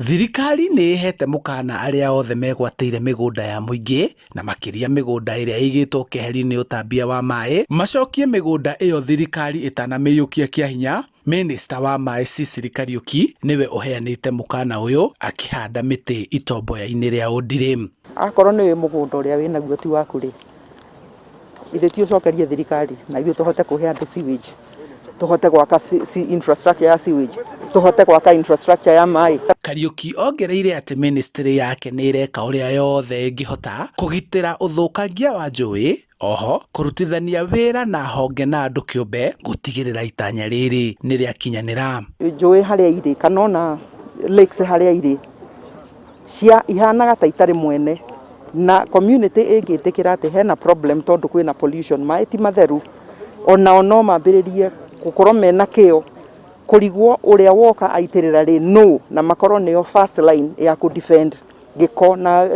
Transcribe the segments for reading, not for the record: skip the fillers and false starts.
Thirikari nĩ ĩheete mũkana arĩa othe megwatĩire mĩgũnda ya mũingĩ na makĩria mĩgũnda ĩrĩa ĩigĩtwo keheri nĩ ũtambia wa maĩ macokie mĩgũnda ĩyo thirikari ĩtanamĩiyũkia kĩa hinya. Minista wa maĩ Sicily Kariuki nĩwe ũheanĩte mũkana ũyũ akĩhanda mĩtĩ itomboya-inĩ rĩa Ũndirĩ. Akorwo nĩ wĩ mũgũnda ũrĩa wĩnaguo ti waku rĩ, githĩ ti ũcokerie thirikari na ithuĩ tũhote kũhe andũ sewage, tũhote gwaka infrastructure ya sewage, tũhote gwaka infrastructure ya maĩ. Kariuki ongereire atĩ ministry yake nĩ ĩreka ũrĩa yothe ĩngĩhota kũgitĩra ũthũkangia wa njũĩ, oho kũrutithania wĩra na honge na andũ kĩũmbe gũtigĩrĩra itanya rĩrĩ nĩ rĩakinyanĩra. Njũĩ harĩa irĩ kana ona lakes harĩa irĩ cia ihanaga ta itarĩ mwene na community ĩngĩtĩkĩra atĩ hena problem tondũ kwĩna pollution, maĩ ti matheru, onao no mambĩrĩrie gũkorwo mena kĩo kũrigwo ũrĩa woka aitĩrĩra rĩ nũ, na makorwo nĩo first line ya kũ defend gĩko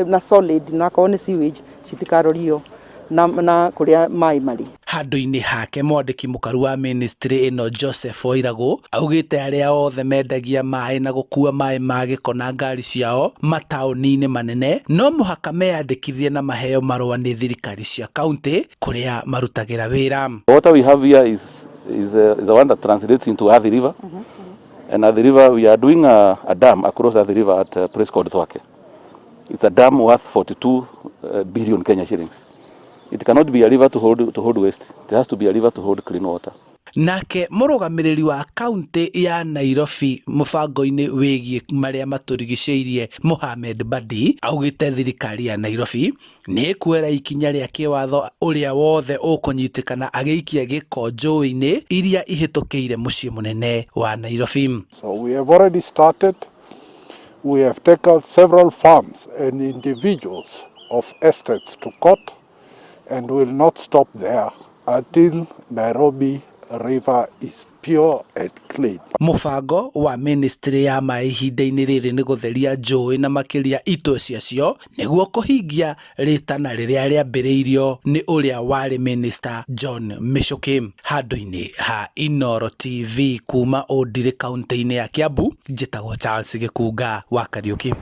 na solid na akorwo nĩ sewage citikarorio na kũrĩa maĩ marĩ. Handũ-inĩ hake mwandĩki mũkaru wa ministry ĩno Joseph Wairagũ augĩte arĩa othe mendagia maĩ na gũkua maĩ ma gĩko na ngari ciao mataũni-inĩ manene no mũhaka meyandĩkithie na maheo marũa nĩ thirikari cia kaunti kũrĩa marutagĩra wĩra. The water we have here is the one that translates into Athi River. And Athi River, we are doing a dam across Athi River at a place called Thwake. It's a dam worth 42 billion Kenya shillings. It cannot be a river to hold waste. It has to be a river to hold clean water. Nake mũrũgamĩrĩri wa kaunti ya Nairobi mũbango-inĩ wĩgiĩ marĩa matũrigicĩirie Mohamed Badi augĩte thirikari ya Nairobi nĩ ĩkuoera ikinya rĩa kĩwatho ũrĩa wothe ũkũnyitĩkana agĩikia gĩko njũĩ-inĩ iria ihĩtũkĩire mũciĩ mũnene wa Nairobi. So we have already started. We have taken several farms and individuals of estates to court and will not stop there until Nairobi River is pure and clean. Mũbango wa ministry ya maĩ ihinda-inĩ rĩrĩ nĩ gũtheria njũĩ na makĩria itwe ciacio nĩguo kũhingia rĩtana rĩrĩa rĩambĩrĩirio nĩ ũrĩa warĩ minista John Michuki. Handũ-inĩ ha Inooro TV kuma Ũndirĩ kaunti-inĩ ya Kiambu, njĩtagwo Charles Gĩkunga wa Kariuki.